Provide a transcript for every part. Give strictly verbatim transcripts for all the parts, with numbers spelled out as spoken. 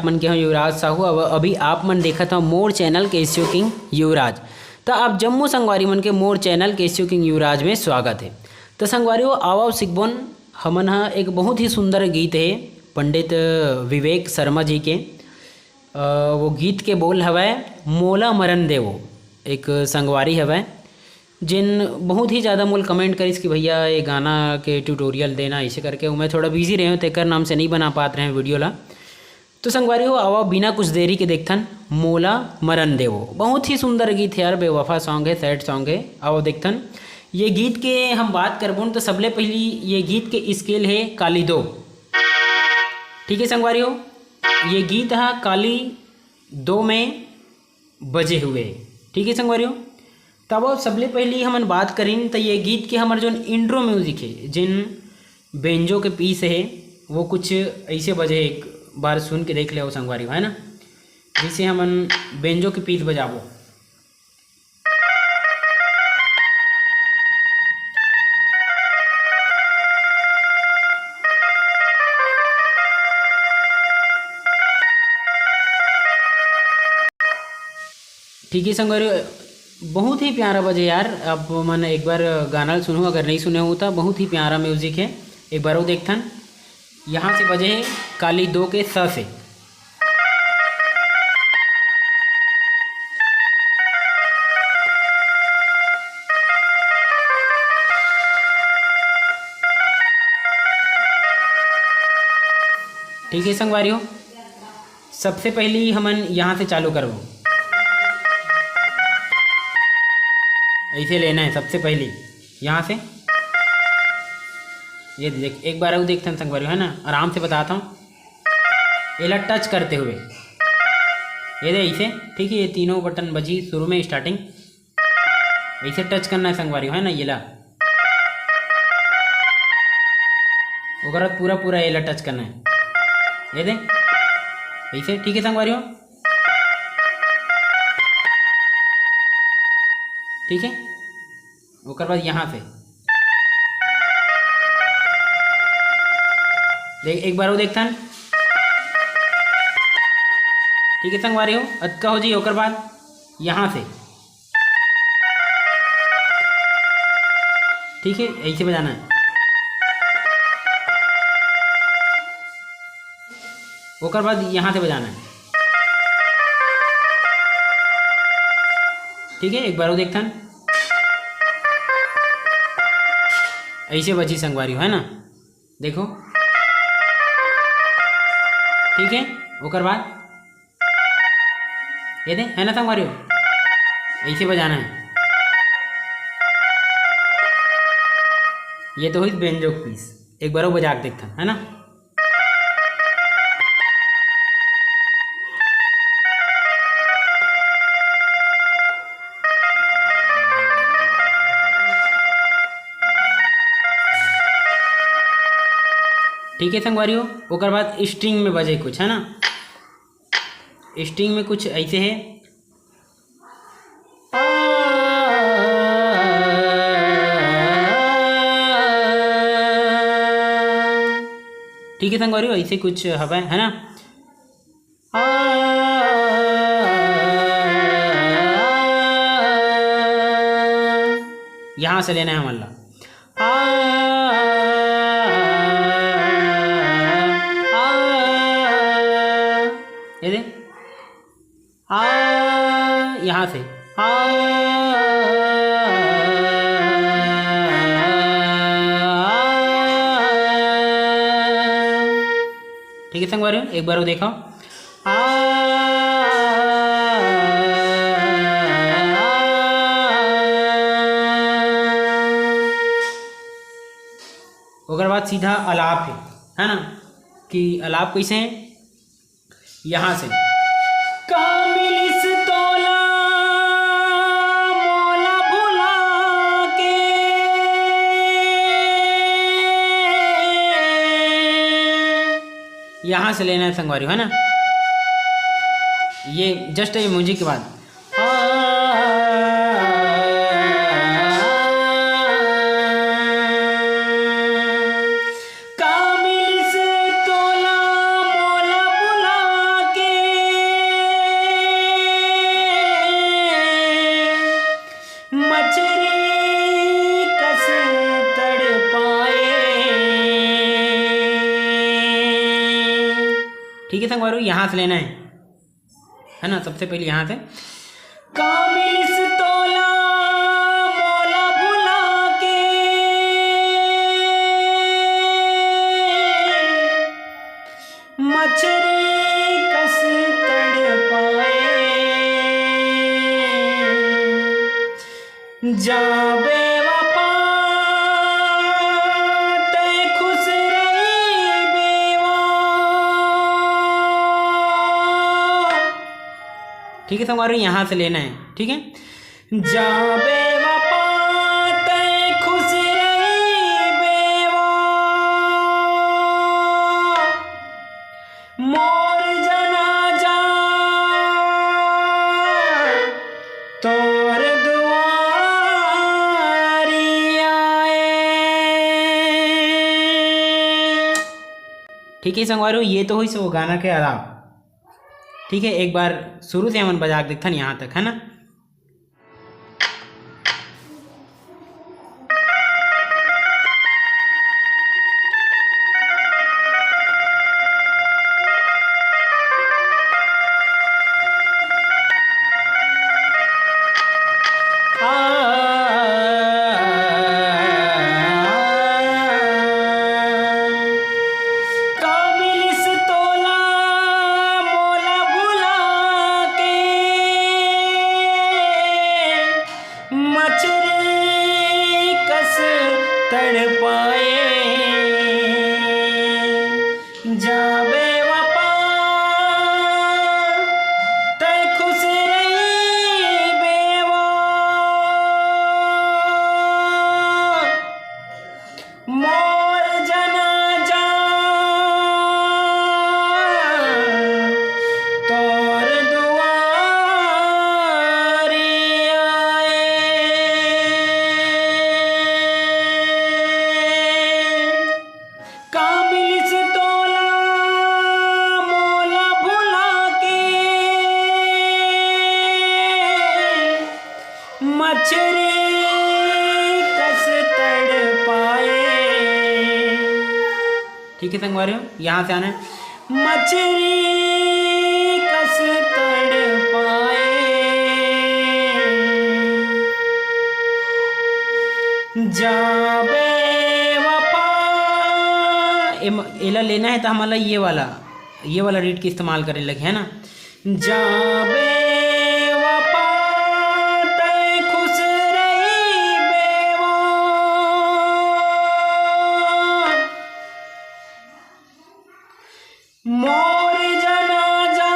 मन के हूँ युवराज साहू। अब अभी आप मन देखत हव मोर चैनल केसियो किंग युवराज। त आप जम्मो संगवारी मन के मोर चैनल केसियो किंग युवराज में स्वागत है। त संगवारी हो, आवा सिकबोन हमन ह एक बहुत ही सुंदर गीत है पंडित विवेक शर्मा जी के। अ, वो गीत के बोल हवय मोला मरन देवो। एक संगवारी हवय, जिन बहुत ही ज़्यादा मोल कमेंट करिस कि भैया ये गाना के ट्यूटोरियल देना, ऐसे करके। वो मैं थोड़ा बिजी रहे हूँ, तेकर नाम से नहीं बना पात रहे हैं वीडियो ला। तो संगवारी हो, आवा बिना कुछ देरी के देखथन मोला मरन देवो। बहुत ही सुंदर गीत है यार, बेवफा सॉन्ग है, सैड सॉन्ग है। आवा देखथन ये गीत के हम बात करबोन तो सबले पहली ये गीत के स्केल है काली दो। ठीक है संगवारी हो, ये गीत हा काली दो में बजे हुए। ठीक है संगवारी हो, तब अब सबले पहली हमन बात करिन त ये गीत के हमर जोन इंट्रो म्यूजिक है, जिन बेंजो के पीस है, वो कुछ ऐसे बजे। एक बार सुन के देख ले संगवारी हो, है ना, जैसे हमन बेंजो के पीस बजाबो। ठीक है संगवारी, बहुत ही प्यारा बजे यार। आप मन एक बार गाना ल सुनहू, अगर नहीं सुने हो तो। बहुत ही प्यारा म्यूजिक है, एक बार वो देखथन। यहाँ से बजे है काली दो के स से। ठीक है संगवारी हो, सबसे पहली हमन यहाँ से चालू करबो। ऐसे लेना है सबसे पहली यहाँ से। ये देख, एक बार और देखथन संगवारी हो, है ना, आराम से बताता हूँ। एला टच करते हुए, ये दे ऐसे, ठीक है, ये तीनों बटन बजी शुरू में, स्टार्टिंग ऐसे टच करना है संगवारी हो, है ना, ये ला। ओकर बाद पूरा पूरा ये ला टच करना है, ये दे ऐसे, ठीक है संगवारी हो, ठीक है। ओकर बाद यहाँ से देख, एक बार वो देखथन, ठीक है संगवारी हो, अतका हो जी। ओकर बाद यहाँ से, ठीक है, ऐसे बजाना है। ओकर बाद यहाँ से बजाना है, ठीक है। एक बार वो देखथन, ऐसे बजी संगवारी हो, है ना, देखो, ठीक है। ओकर बाद ये दे, है ना संगवारी हो, ऐसे बजाना है। ये तो हुई बेंजो पीस, एक बार वो बजा के देखथन, है ना। ठीक है संगवारी हो, ओकर बाद स्ट्रिंग में बजे कुछ, है ना, स्ट्रिंग में कुछ ऐसे है। ठीक है संगवारी हो, ऐसे कुछ हवा है, है ना। यहाँ से लेना है हमन ला। आ, आ, ये दे। आ, यहाँ से। आ, ठीक है संगवारी हो, एक बार वो देखो। आ, ओकर बाद सीधा अलाप है, है ना, कि अलाप कैसे है, यहाँ से। का मिलिस तोला मोला भुला के। यहाँ से लेना है संगवारी, है ना, ये जस्ट ये म्यूजिक के बाद। ठीक है संगवारी, यहाँ से लेना है, है ना। सबसे पहले यहाँ से, का मिलिस तोला मोला भुला के, मछरी कस तड़पाए, जा बेवफा, तै खुश रही बेवा। ठीक है संगवारी, यहाँ से लेना है, ठीक है। जा बेवफा, तै खुश रही बेवा, मोर जनाजा तोर दुआरी आए। ठीक है संगवारी हो, ये तो होइस वो गाना के आलाप। ठीक है, एक बार शुरू से हमन बजा के देखथन यहाँ तक, है ना। का मिलिस तोला मोला भुला के, मछरी कस तड़पाए, जा बेवफा, तै खुश रही बेवा। मोर जनाजा तोर दुआरी आए। का मिलिस तोला मोला भुला के, मछरी कस तड़पाए। ठीक है संगवारी हो, यहाँ से आना है। मछरी कस तड़पाए, जा बेवफा। एम-, एला लेना है तो हमला ये वाला, ये वाला रीड के इस्तेमाल करे लगे, है ना। जा बेवफा, तै खुश रही बेवा। मोर जनाजा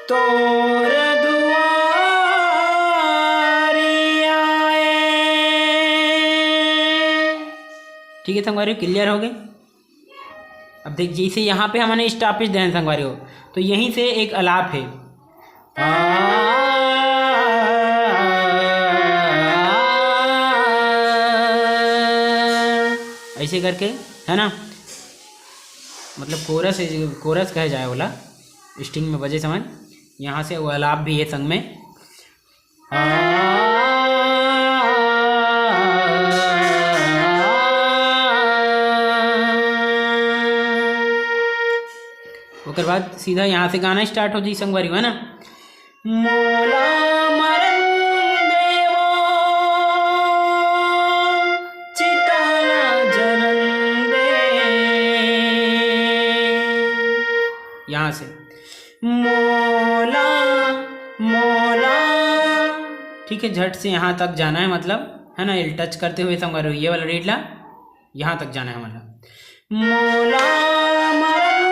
तोर दुआरी आए। ठीक है संगवारी, क्लियर हो गए। अब देख, जैसे यहाँ पे हमने स्टॉपेज देना संगवारी हो, तो यहीं से एक आलाप है। आ, ऐसे करके, है ना, मतलब कोरस, कोरस कहे जाए वाला, स्ट्रिंग में बजे समय, यहाँ से वो आलाप भी है संग में। ओकर बाद सीधा यहाँ से गाना स्टार्ट हो जाई संगवारी, है ना। मोला मरन देवो, चिता ला जरन दे। यहाँ से मोला, मोला। ठीक है, झट से यहाँ तक जाना है, मतलब, है ना, एल टच करते हुए संगवारी हो, ये वाला रीड ला, यहाँ तक जाना है, मतलब, मोला मरन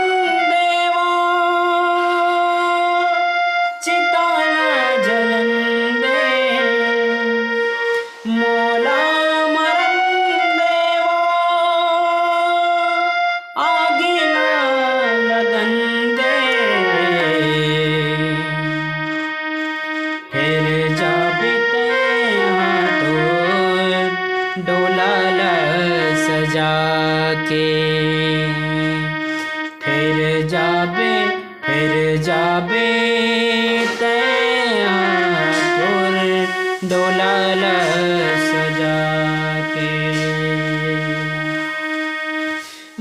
देवा, चिता ला जलन दे, मोला मरन देवा, आगी ला लगन दे। फेर जाबे तेंहा तोर डोला ला सजा के। फेर जाबे, फेर जाबे तेंहा तोर डोला ला सजा के।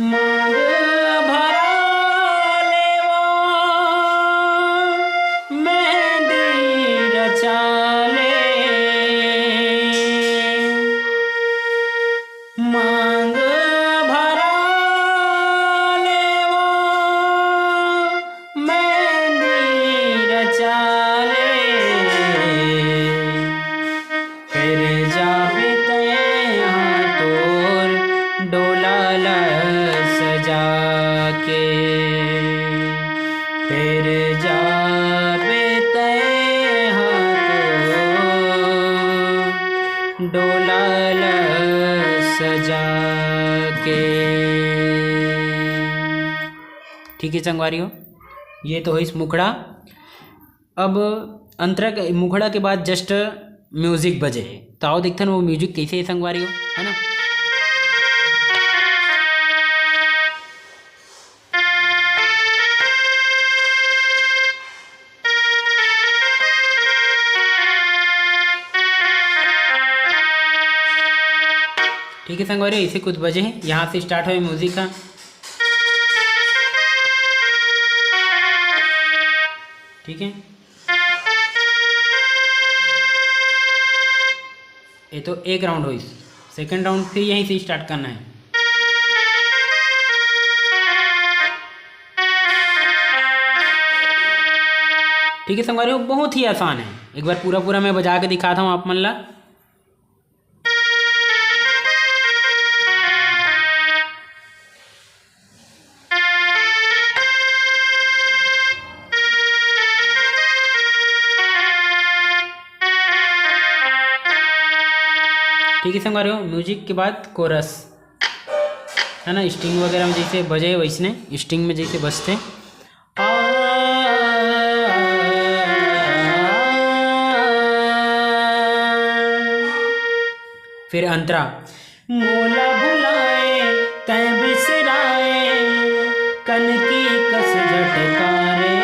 मांग भरा चाले मांग भरा ले वो मेहंदी रचा ले। फेर जाबे तैं हा तोर डोला ल सजा के। फेर जाबे तैं हा तोर डोला ल सजा के। ठीक है संगवारी हो, ये तो होइस मुखड़ा। अब अंतरा के, मुखड़ा के बाद just music बजे हे, तो आओ देखथन वो music कैसे है संगवारी हो, है ना। ठीक है संगवारी, ऐसे कुछ बजे हैं, यहाँ से स्टार्ट हुए म्यूजिक का। ठीक है, ये तो एक राउंड हुई, सेकंड राउंड फिर यहीं से स्टार्ट करना है। ठीक है संगवारी हो, बहुत ही आसान है। एक बार पूरा पूरा मैं बजा के दिखाता हूँ आप मन ला। ठीक है संगवारी हो, म्यूजिक के बाद कोरस, है ना, स्ट्रिंग वगैरह में जैसे बजे वैसने स्ट्रिंग में जैसे बजते। फिर अंतरा। मोला भुलाए तैं बिसराए, कनकी कस झटकारे।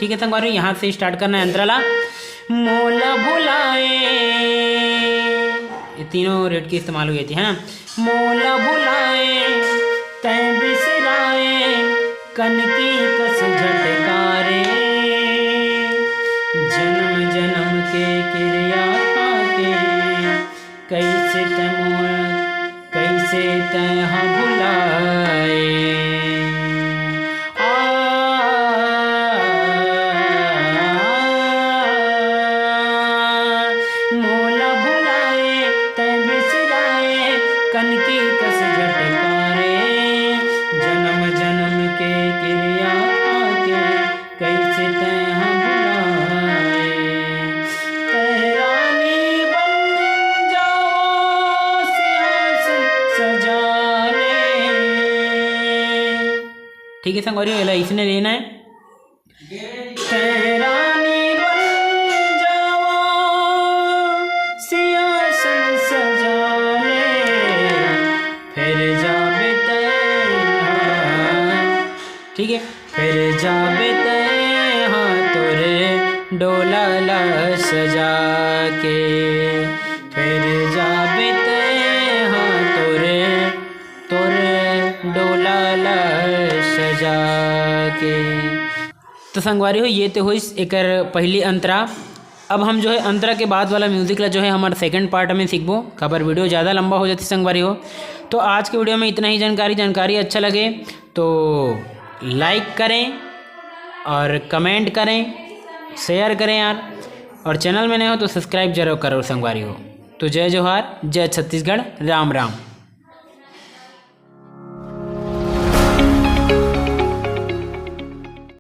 ठीक है संगवारी, यहाँ से स्टार्ट करना है अंतरा ला। मोला भुलाए, ये तीनों रेट की इस्तेमाल हुई थी, है ना। मोला भुलाए तैं बिसराए, कनकी कस झटकारे। जन्म जन्म के किरिया खाके, कैसे तैं मोला, कैसे तैं हा भुलाए। आ, मोला भुलाए तैं बिसराए, कनकी कस झटकारे। जन्म जन्म के किरिया खाके, कैसे तैं हा भुलाए। तैं रानी बन जाओ, सिंहासन सजा ले। ठीक है संगवारी, एला इसने लेना है। तैं रानी बन जाओ, सिंहासन सजा ले, फेर जाबे तैं हा। ठीक है, फेर जाबे तैं हा तोरे डोला ला सजा के, फेर जाबे तैं हा तोरे, तोरे डोला ला सजा के। तो संगवारी हो, ये तो होइस एकर पहली अंतरा। अब हम जो है अंतरा के बाद वाला म्यूजिक ला जो है हमारे सेकंड पार्ट में सीखबो, काबर वीडियो ज़्यादा लंबा हो जाती संगवारी हो। तो आज के वीडियो में इतना ही जानकारी। जानकारी अच्छा लगे तो लाइक करें और कमेंट करें, शेयर करें यार, और चैनल में नए हो तो सब्सक्राइब जरूर करो संगवारी हो। तो जय जोहार, जय छत्तीसगढ़, राम राम।